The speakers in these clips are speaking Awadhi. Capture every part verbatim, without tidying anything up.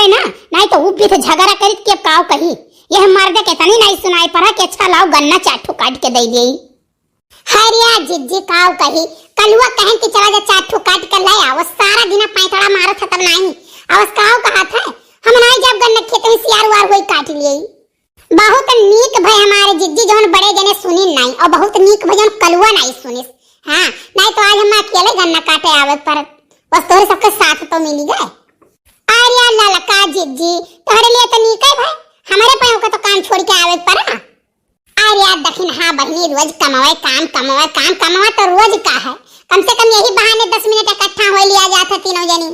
है ना, नाहीं तो उ भी तो झगड़ा करित कि अब काव कही। यह मर्द के तनी नाहीं सुनाई पड़ा कि अच्छा लाओ गन्ना चार ठो काट के दे देई। हरिया जिज्जी काव कही, कलुआ कहन कि चला जा चार ठो काट के ले आओ, सारा दिन पैंतड़ा मारत है तब नाहीं। अब काव कहत है, हम नाहीं जाब गन्ना खेत में, सियार उआर होई काट लिए। बहुत नीक भय हमारे जिज्जी जौन बड़े जने सुनिन नाहीं, और बहुत नीक भय जौन कलुआ नाहीं सुनिस। हाँ, नाहीं तो आज हम अकेले गन्ना काटे आवे पर बस तोहरे सबके साथ तो मिली गए। अरे ललका जिज्जी, तोहरे लिए तो नीक है भाई, हमारे पाँव का तो काम छोड़ के आवे पड़ा। अरे यार दखिनहा बहिनी, रोज कमावे काम, कमावे काम, कमावा तो रोज का है, कम से कम यही बहाने दस मिनट इकट्ठा हो लिया जात है तीनों जनी।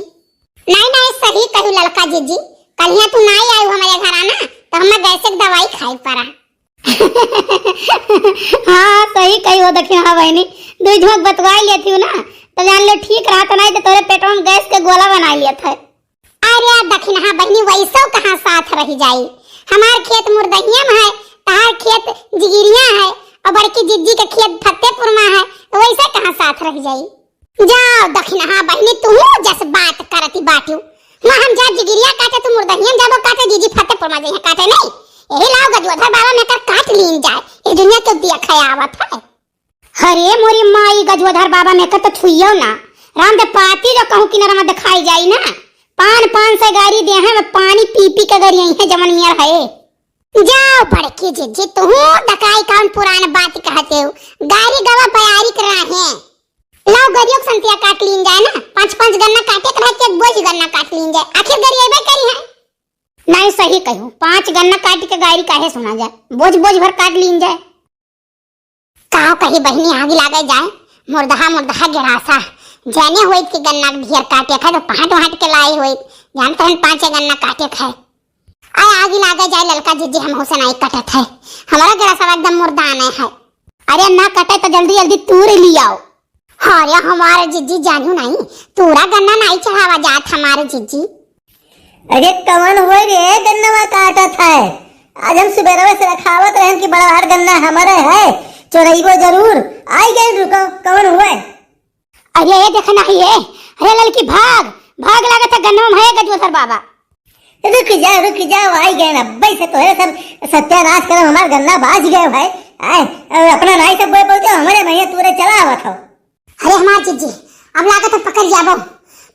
नाहीं नाहीं, सही कहू ललका जिज्जी, कलिया तू नाहीं आयु हमारे घर आना तो हमें गैस के दवाई खाई पड़ा। हाँ सही कही हो दखिनहा बहिनी, दुई झोंक बतवाई लेती हूँ ना तो जान ले ठीक रहा, तो नाहीं तो तोरे पेटवा में गैस के गोला बनाई लेत है। अरे दखिनहा बहिनी, वैसो कहाँ साथ रह जाई? हमार खेत मुरदहिया में है, तहार खेत जिगिरिया है, और बड़की जिज्जी के खेत फतेहपुर में है, तो वैसे कहाँ साथ रह जाई? जाओ दखिनहा बहिनी, तू जस बात करती बाटियो। वहाँ हम जा जिगिरिया काटे, तू मुरदहिया में जाबो काटे, जिज्जी फतेहपुर में जइहे काटे नहीं। यही लाओ गजोधर बाबा में कर काट लीन जाए, ये दुनिया के देखे आवत है। अरे मोरी माई, गजोधर बाबा में कर तो छुइयो ना, राम दे पाती जो कहूँ किनारा में दिखाई जाई ना, पान पान से गारी दे हैं, मैं पानी पी पी के गरी आई है जमन मियर है। जाओ बड़की जिज्जी, तू डकाई कौन पुरान बात कहते हो, गारी गवा बयारी कर रहे हैं। लाओ गरियो के संतिया काट लीन जाए ना, पाँच पाँच गन्ना काटे के रहे, एक बोझ गन्ना काट लीन जाए, आखिर गरिएबे करी है। नाहीं सही कहू, पाँच गन्ना काट के गारी काहे सुना जाए, बोझ बोझ भर काट लीन जाए। काव कही बहिनी, आगी लागे जाए, मुर्दहा मुर्दहा गिरासा, जाने होइत कि गन्ना के ढेर काटे खाए तो पहाट वहाट के लाई होइत, जान तहन पाँचे गन्ना काटे खाए। आय आगी लागे जाए ललका जिज्जी, हम हुसन आई कटत है, हमारा गिरासा एकदम मुर्दा आने है। अरे ना कटे तो जल्दी जल्दी तूर लियाओ। अरे हमारे जिज्जी जानू नाहीं, तूरा गन्ना नाहीं चढ़ावा जात हमारे जिज्जी। अरे कवन होय रे गन्नवा काटत है? आज हम सुबेरवे से रखावत रहन कि बड़ा हर गन्ना हमारे है, चोरइबो जरूर। आई गए, रुको, कवन होय? अरे ये देख ना ये, अरे ललकी भाग, भाग लागत है गन्नवा में है गजोधर बाबा। रुक जा, रुक जा, आई गए ना, अब्बे से तोहरे सब सत्यानाश करम, हमार गन्ना बाज गए भाई। आए, अपना नाई सब बोए पहुंचे, हमारे भैया तूरे चला आवत हो। अरे हमार जिज्जी, अब लागत है पकड़ जाबो,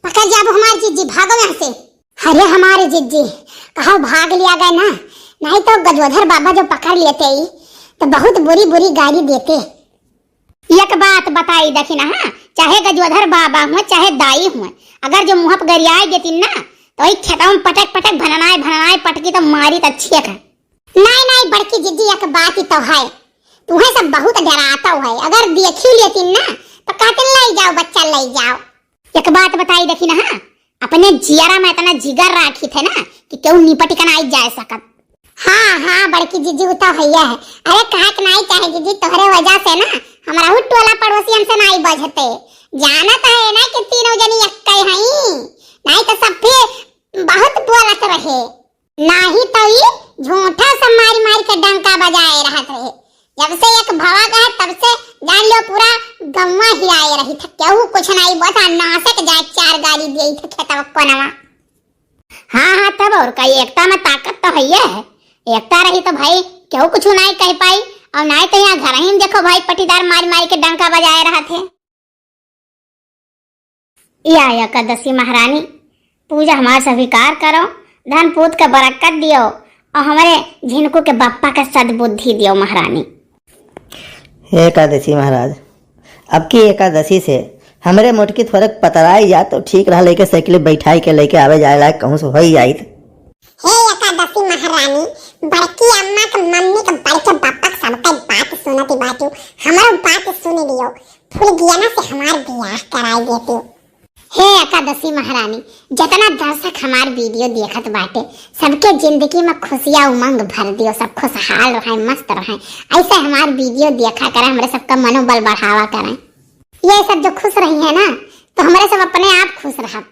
पकड़ जाबो हमार जिज्जी, भागो यहाँ से। अरे हमारे जिज्जी, कहो भाग लिया गए ना, नाहीं तो गजोधर बाबा जो पकड़ लेते ही, तो बहुत बुरी बुरी गाली देते। एक बात बताई दखिनहा, चाहे गजोधर बाबा हुए, चाहे दाई हुए, अगर जो मुँह पर गरियाए देती ना, तो वही खेतवा में पटक पटक भननाए भननाए पटकी तो मारी तो अच्छी है। नाहीं नाहीं बड़की जिज्जी, एक बात ही तो है, तुम्हें सब बहुत डराता है, अगर देखी लेती ना तो कहते ले जाओ बच्चा ले जाओ। एक बात बताई दखिनहा, अपने जियरा में इतना जिगर राखी थे ना कि केहू निपट के ना आई जाए सकत। हाँ हाँ बड़की जिज्जी, उ तो हइया है। अरे कहे के नाहीं चाहे जिज्जी, तोहरे वजह से ना हमरा उ टोला पड़ोसी हमसे नाहीं बजते, जानत है ना कि तीनों जनी एक्के हई, नाहीं तो सब फिर बहुत बोलत रहे। नाहीं तो ई झूठा सब मारी मारी के डंका बजाए रहत रहे। जब से एक भवा गए तब से जान लो पूरा गौवा हिलाए रही था, केहू कुछ नाहीं बता नासे के जाए चार गाली दिए थे खेतवा कोनवा। हाँ हाँ तब और का, एकता में ताकत तो हइये है, एकता रही तो भाई केहू कुछ नाहीं कह पाई। और नाहीं तो यहाँ घर ही में देखो भाई पटीदार मारी मारी के डंका बजाए रहत है। या एकादशी महारानी, पूजा हमार स्वीकार करो, धन पूत के बरकत दियो और हमरे झिनकू के बप्पा के सद्बुद्धि दियो महारानी। हे एकादशी महाराज, अब की एकादशी से हमरे मोटकी थोड़े पतराई जात तो ठीक रहा, लेके साइकिल बैठाई के लेके आवे जाए लायक कहूँ से होई जाइत। हे एकादशी महारानी, बड़की अम्मा के मम्मी के बड़के बप्पा के सबके बात सुनत बाटू, हमारो बात सुन लियो, फुलगियाना से हमार बियाह कराई देतू। हे एकादशी महारानी, जितना दर्शक हमार वीडियो देखत बाटे, सबके जिंदगी में खुशियाँ उमंग भर दियो, सब खुशहाल रहें, मस्त रहें। ऐसे हमार वीडियो देखा करें, हमरे सबका मनोबल बढ़ावा करें। ये सब जो खुश रही है ना, तो हमरे सब अपने आप खुश रहब।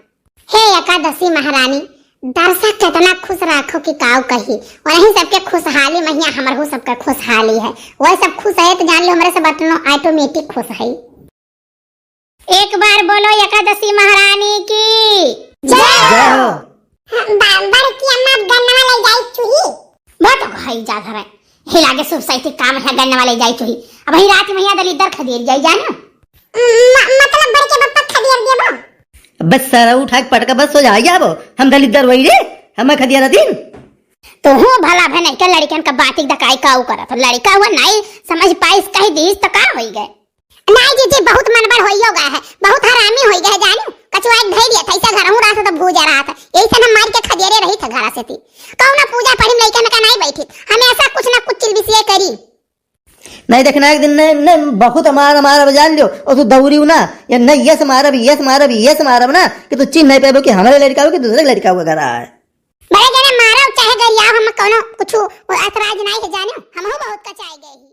हे एकादशी महारानी, दर्शक कितना खुश राखो कि काऊ कही, वही सबके खुशहाली महिया हमरहू सबके खुशहाली है। वही सब खुश है तो जान लो हमरे सब अपनो automatic खुश है। एक बार बोलो एकादशी महारानी की जय। जय हो। ब-, बड़ जा घर है। हिला के सुभ सैती काम है गन्ने वाले जाई चुही। अब ही रात में यहाँ दलिद्दर खदेर जाई जानो। म-, मतलब बड़के बप्पा खदेर देबो? बस सारा उठा के पटका बस सो जाई जाबो। हम दलिद्दर वही रे, हम खदिया दिन। तो हूँ भला भे नहीं के लड़कियन का बाती दकाई का उ करत। लड़का हुआ नहीं समझ पाइस कही दीस तो का होई गए? नहीं जीजी, बहुत मनबड़ होइयो गए है, बहुत हरामी होई गए जानो। कचुआ एक धई दिया था, ऐसा घर हूँ रहा था तो भूजा रहा था, यही से हम मार के खदेरे रही था घर से थी। कहूँ ना पूजा पढ़ी में लइका में का नहीं बैठी, हमेशा कुछ ना कुछ चिलबिसिए करी। नहीं देखना एक दिन नहीं, नहीं बहुत मार मार अब जान लियो, और तू दौड़ी ना, या नहीं यस मारब, यस मारब, यस मारब ना, कि तू चिन्ह नहीं पाबो कि हमारे लड़का हो कि दूसरे लड़का हो घर आए। बड़े जने मारो चाहे गरियाओ, हम कोनो कुछ ऐतराज नहीं है जानो, हम बहुत कचाए गए ही।